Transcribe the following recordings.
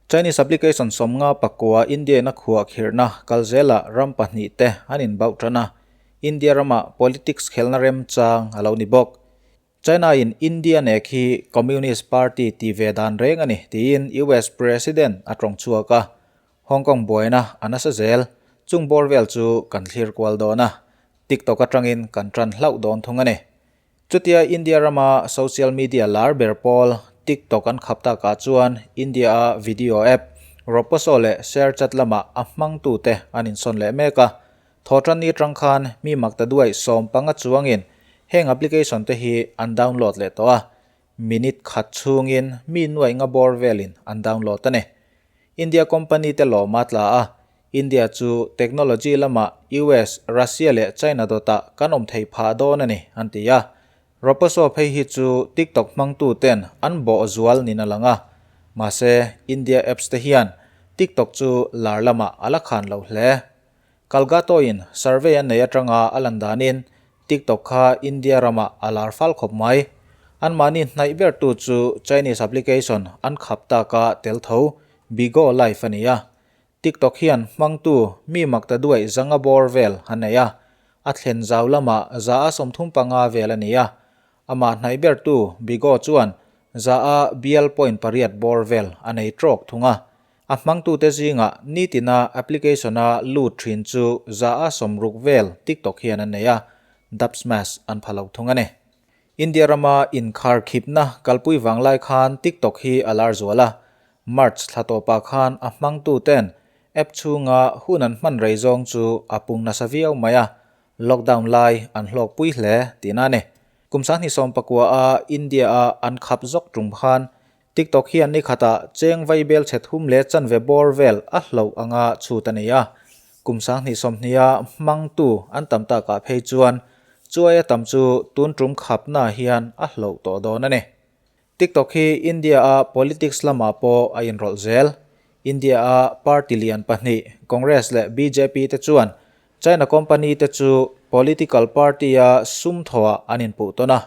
Chinese application 59 India-in a khuah khirhna kal zelah ram pahnihte an inbauh tan a, India rama politics khelna remchang a lo ni bawk. China-in India nek hi Communist Party ti ve dan reng a ni tiin US President a tawng chhuak a, Hong Kong buaina a nasa zel. Chung bawr vel chu kan thlir kual dawn a, TikTok atangin kan tan hlauh dawn thung a ni. Chutia India rama social media lar ber pawl TikTok an khap takah chuan India-a video app Roposo leh ShareChat lamah a hmangtute an insawn leh mek a, Thawhtanni atang khan mi makta duai 15 chuangin heng application te hi an download leh tawh a, minute khat chhungin mi nuaih nga bawr velin an download a ni. India company te lawm a tla a, India chu technology lamah US, Russia leh China dawtah kan awm thei phah dawn a ni, an ti a. Roposo phei hi chu TikTok hmangtu ten an bawh zual nin a lang a, mahse India apps te hian TikTok chu lar lamah a la khan lo hle. Kalgatoin survey an nei atanga a lan danin TikTok kha India ramah a lar fal khawp mai. Anmahni hnaih bertu chu Chinese application an khap taka tel tho Bigo Live a ni a. TikTok hian hmangtu mi makta duaih zanga bawr vel an nei a, a thlen zau lamah 35% vel a ni a. Amah hnaih bertu Bigo chuan 100 bial point pariat bawr vel a nei trawk thung a. A hmangtute zingah nitina application-a lut thin chu 60% vel TikTok hian an nei a, Dubsmash an pha lo thung a ni. India rama inkhar khipna kalpui vang lai khan TikTok hi a lar zual a, March thla tawpah khan a hmangtuten app chhunga hun an hman rei zawng chu a pung nasa viau mai a, lockdown lai an hlawkpui hle tihna a ni. Kum 2019 a India-a an khap zawk tum khan TikTok hian ni khatah cheng vai bel chhe thum leh chanve bawr vel a hloh anga chhut a ni a. Kum 2020 a hmangtu an tam takah phei chuan chuai a tam chu tun tum khapna hian a hloh tawh dawn a ni. TikTok hi India-a politics lamah pawh a inrawlh zel. India-a party lian pahnih Congress leh bjp te chuan China company te chu political party-a sum thawhah an inpuh tawn a.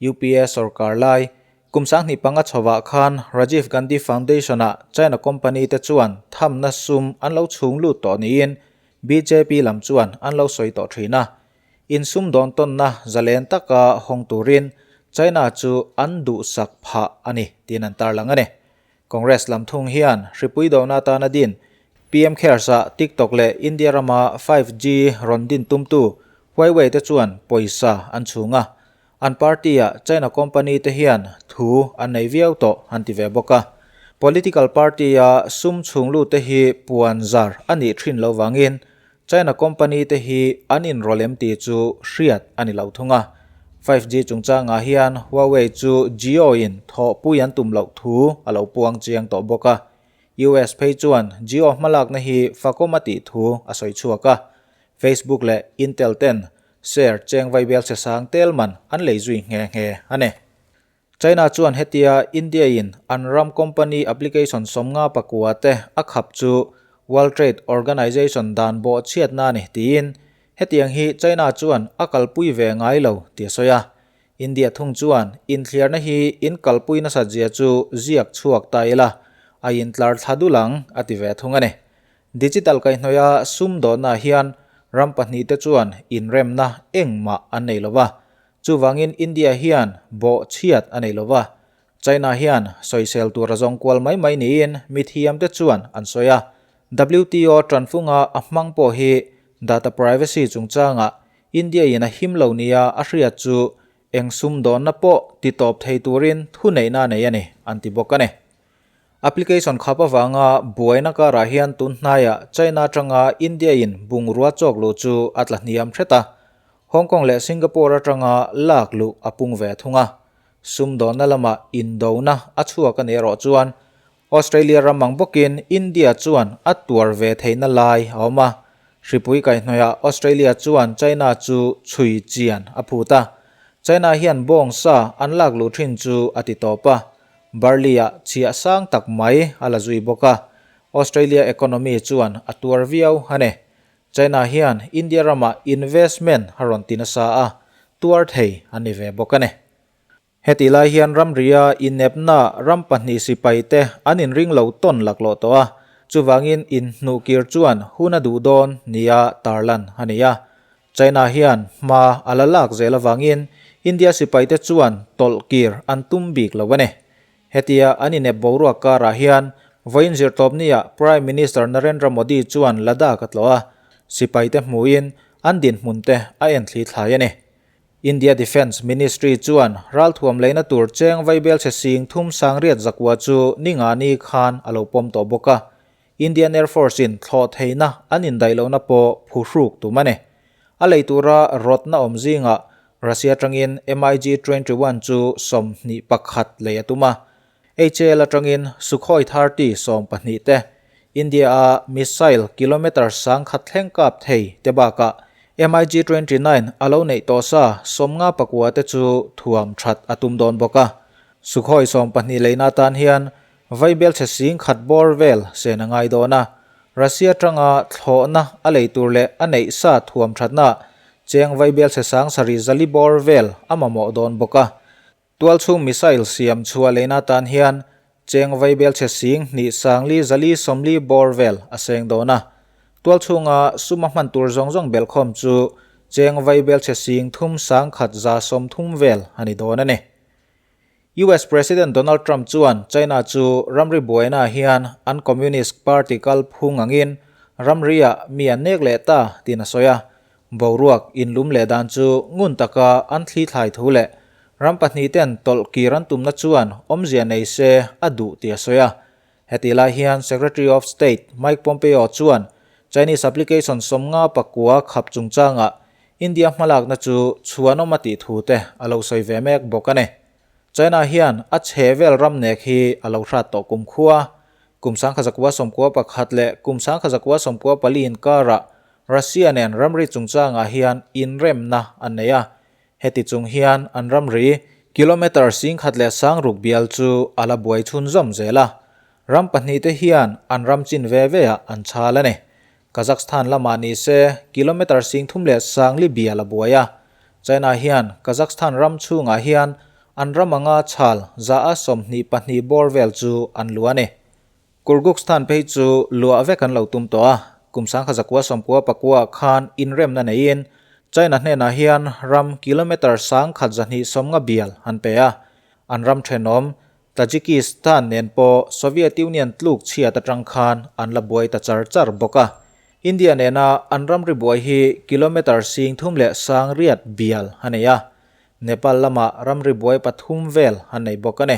UPA sorkar lai, kum 2005 chhovah khan Rajiv Gandhi Foundation-ah China company te chuan thamna sum an lo chhung lut tawh niin bjp lam chuan an lo sawi tawh thin a. Insum dawn tawnna zalen taka hawng turin China chu an duhsak phah a ni tiin an tarlang a ni. Congress lam thung hian hripui dona atana din PM Cares-ah TikTok leh India rama 5G rawn din tumtu Huawei te chuan pawisa an chhung a. An party-ah China company te hian thu an nei viau tawh an ti ve bawk a. Political party-a sum chhung lut te hi puan zar a nih thin lo vangin China company te hi an inrawlh em tih chu hriat a ni lo thung a. 5G chungchangah hian Huawei chu Jio-in thawhpui an tum loh thu a lo puang chiang tawh bawk a. US phei chuan Jio hmalakna hi fakawm a tih thu a sawi chhuak a. Facebook leh Intel ten Share cheng vaibel chhe sang tel man an lei zui nghe nghe a ni. China chuan hetia India in an ram company application 59 te a khap chu World Trade Organization dan bawh chhiatna a ni tiin hetiang hi China chuan a kalpui ve ngai lo ti a sawi a. India thung chuan inthliarna hi in kalpui nasat zia chu ziak chhuak ta ila a intlar thla dul ang a ti ve thung a ni. Digital kaihhnawih a sum dawnnaah hian ram pahnih te chuan inremna engmah an nei lo va. Chuvangin India hian bawh chhiat a nei lo va. China hian sawisel tur a zawng kual mai mai niin mithiam te chuan an sawi a. WTO tanfunga a hmang pawh hi data privacy chungchangah India in a him lo nia a hriat chu eng sum dawnna pawh titawp thei turin thuneihna a nei a ni an ti bawk a ni. Application khap avanga buaina karah hian tun hnaiah China atanga India in bungrua chawk luh chu a tla hniam hret a, Hong Kong leh Singapore atanga lak luh a pung ve thung a. Sumdawnna lamah indona a chhuak a nih erawh chuan Australia ram ang bawkin India chuan a tuar ve theihna lai a awm a. Hripui kaihhnawihah Australia chuan China chu chhui chian a phut a, China hian bawngsa an lak luh thin chu a ti tawp a. Barley-ah chhiah sang tak mai a la zui bawk a, Australia economy chuan a tuar viau a ni. China hian India ramah investment a rawn ti nasa a, tuar thei a ni ve bawk a ni. Hetih lai hian ramria inepna ram pahnih sipaite an inring lo tawn laklawh tawh a, chuvangin inhnuhkir chuan hun a duh dawn nia tarlan a ni a. China hian hma a la lak zel avangin India sipaite chuan tawlhkir an tum bik lo a ni. Hetia an inep boruak karah hian vawiin zirtawpniah Prime Minister Narendra Modi chuan Ladakh a tlawh a, sipaite hmuhin an dinhmunte a enthli thlai a ni. India Defence Ministry chuan ralthuam leina tur cheng vaibelchhe sing thum sangriat zakua chu ni nga ni khan a lo pawm tawh bawk a. Indian Air Force in thlawh theihna an indaih lohna pawh phuhruk tum a ni. A lei tura rawtna awm zingah Russia atangin MiG 21 chu 21 lei a tum a. HAL atangin Sukhoi 30 12 te, India-a missile kilometre 1000 thleng kap thei te bakah MiG 29 a lo neih tawh sa 59 te chu thuam that a tum dawn bawk a. Sukhoi 12 leina atan hian Vaibelchhe 10,000 bawr vel sen a ngai dawn a, Russia atanga thlawhna a lei tur leh a neih sa thuam thatna cheng vaibelchhe 7,000 zali bawr vel a mamawh dawn bawk a. Tualchhung missile siam chhuah leina atan hian cheng vaibelchhe 2,000 zali 40 bawr vel a seng dawn a. Tualchhunga sum a hman tur zawng zawng belhkhawm chu cheng vaibelchhe 3,130 vel a ni dawn a ni. US President Donald Trump chuan China chu ramri buainaah hian an Communist Party kal phung angin ramriah mi an nek leh ta tiin a sawi a. Boruak inlum leh dan chu ngun taka an thli thlai thu leh ram pahnih ten tawlh kir an tumna chuan awmzia nei se a duh tih a sawi a. Hetih lai hian Secretary of State Mike Pompeo chuan Chinese application 59 khap chungchangah India hmalakna chu chhuanawm a tih thu te a lo sawi ve mek bawk a ni. China hian a chhe vel ram nek hi a lo hrat tawh kum khua. Kum 1991 leh kum 1994 inkarah Russia nen ramri chungchangah hian inremna an nei a. Heti chung hian an ramri kilometre 10,006 bial chu a la buai chhunzawm zel a. Ram pahnihte hian an ram chin ve veah an chhal a ni. Kazakhstan lamah ni se kilometre 3,004 bial a buai a. China hian Kazakhstan ram chhungah hian an ram anga chhal 22% bawr vel chu an luah a ni. Kyrgyzstan phei chu luah vek an lo tum tawh a, kum 1999 khan inremna neiin China hnenah hian ram kilometre 1,250 bial an pe a, an ram thenawm Tajikistan nen pawh Soviet Union tluk chhiat atang khan an la buai ta char char bawk a. India nena an ramri buai hi kilometre 3,008 bial a nei a. Nepal lamah ramri buai pathum vel an nei bawk a ni.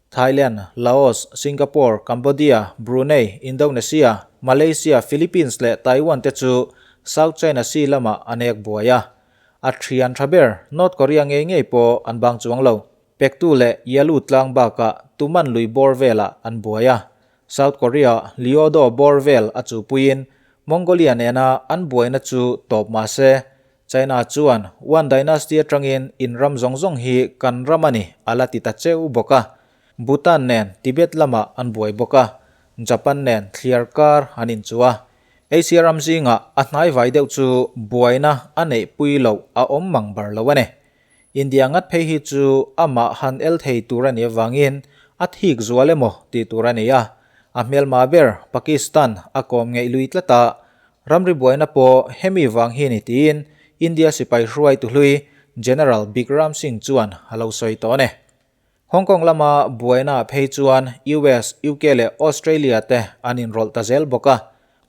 Thailand, Laos, Singapore, Cambodia, Brunei, Indonesia, Malaysia, Philippines leh Taiwan te chu South China Sea lamah an ek buai a. A thian tha ber North Korea ngei ngei pawh an bang chuang lo. Pektu leh Yalu tlang bakah Tuman lui bawr velah an buai a. South Korea Leodo bawr vel a chuhpuiin Mongolia nena an buaina chu tawp mah se, China chuan Yuan Dynasty atangin in ram zawng zawng hi kan ram a ni a la ti ta cheu bawk a. Bhutan nen Tibet lamah an buai bawk a, Japan nen thliar kar an inchuh a. Asia ram zingah a hnaivai deuh chu buaina a neihpui loh a awm mang bar lo a ni. India ngat phei hi chu amah han el thei tur a nih avangin a thik zual emaw tih tur a ni a, a hmelma ber Pakistan a kawm ngeih lui tlat a, ramri buaina pawh hemi vang hi ni tiin India sipai hruaitu hlui General Bikram Singh chuan a lo sawi tawh a ni. Hong Kong lama buaina phei chuan US, UK leh Australia te an inrawlh ta zel bawk a.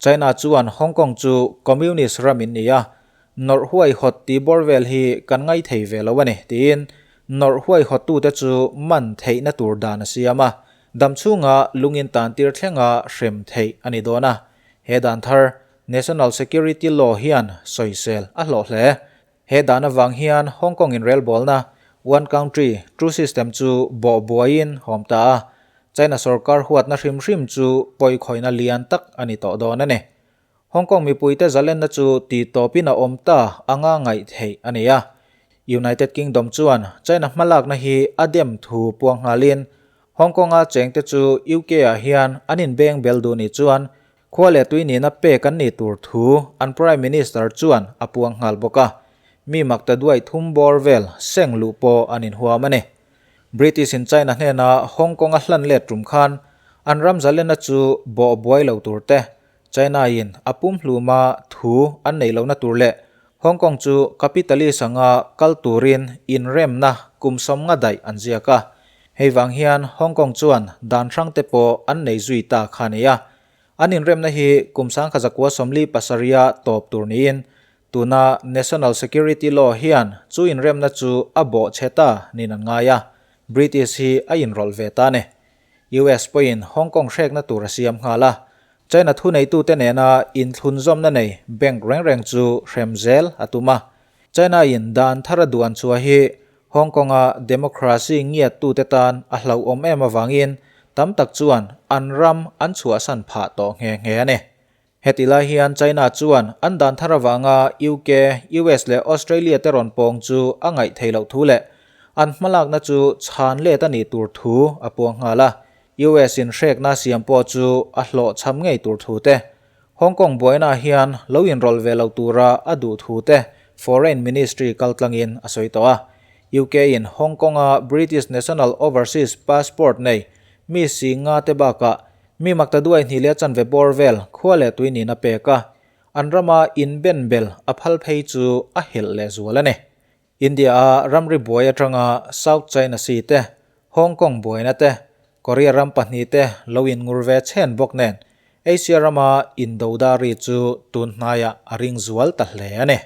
China chuan Hong Kong chu Communist ram in ni a, nawrh huaihawt tih bawr vel hi kan ngai thei ve lo a ni tiin nawrh huaihawttute chu man theihna tur dan a siam a, dam chhunga lungin tan tir thlenga hrem theih a ni dawn a. He dan thar National Security Law hian sawisel a hlawh hle. He dan avang hian Hong Kong inrelbawlna One Country, Two System chu bawh buaiin hawm ta a, China sorkar huatna hrim hrim chu pawikhawihna lian tak a ni tawh dawn a ni. Hong Kong mipuite zalenna chu tihtawpin a awm ta anga ngaih theih a ni a. United Kingdom chuan China hmalakna hi a dem thu puang nghalin Hong Kong-a chengte chu UK-ah hian an inbeng bel duh ni chuan Khua leh tui nihna pek an nih tur thu an Prime Minister chuan a puang nghal bawk a, mi mak ta duai thum bawr vel seng luh pawh an inhuam a ni. British in China hnena Hong Kong a hlan let tum khan an ram zalenna chu bawh buai lo tur te, China in a pumhluma thu an nei lohna tur leh Hong Kong chu capitalist anga kal turin inremna kum 50 daih an ziak a. Hei vang hian Hong Kong chuan dan hrang te pawh an nei zui ta kha a ni a. An inremna hi kum 1947 tawp tur niin tuna National Security Law hian chu inremna chu a bawh chhe ta niin an ngai a. British hi a inrawlh ve ta a ni. US pawhin Hong Kong hrekna tur a siam nghal a, China thuneitute nena inthlunzawmna nei bank reng reng chu hrem zel a tum a. China-in dan thar a duan chhuah hi Hong Kong-a democracy ngiattute tan a hlauhawm em avangin tam tak chuan an ram an chhuahsan phah tawh nghe nghe a ni. Heti lai hian China chuan an dan thar avanga UK, US leh Australia te rawn pawng chu a ngaih theih loh thu leh an hmalakna chu chhan let a nih tur thu a puang nghal a. US in hrekna siam pawh chu a hlawhchham ngei tur thu te, Hong Kong buainaah hian lo inrawlh ve lo tura a duh thu te Foreign Ministry kaltlangin a sawi tawh a. UK in Hong Kong-a British National Overseas Passport nei mi singa te bakah Mi makta duai hnih leh chanve bawr vel khua leh tui niin a pek a, an rama inben bel a phal phei chu a helh leh zual a ni. India-a ramri buai atanga South China Sea te, Hong Kong buaina te, Korea ram pahnih te lo inngur ve chhen bawk nen Asia rama indodari chu tun hnaiah a ring zual ta hle a ni.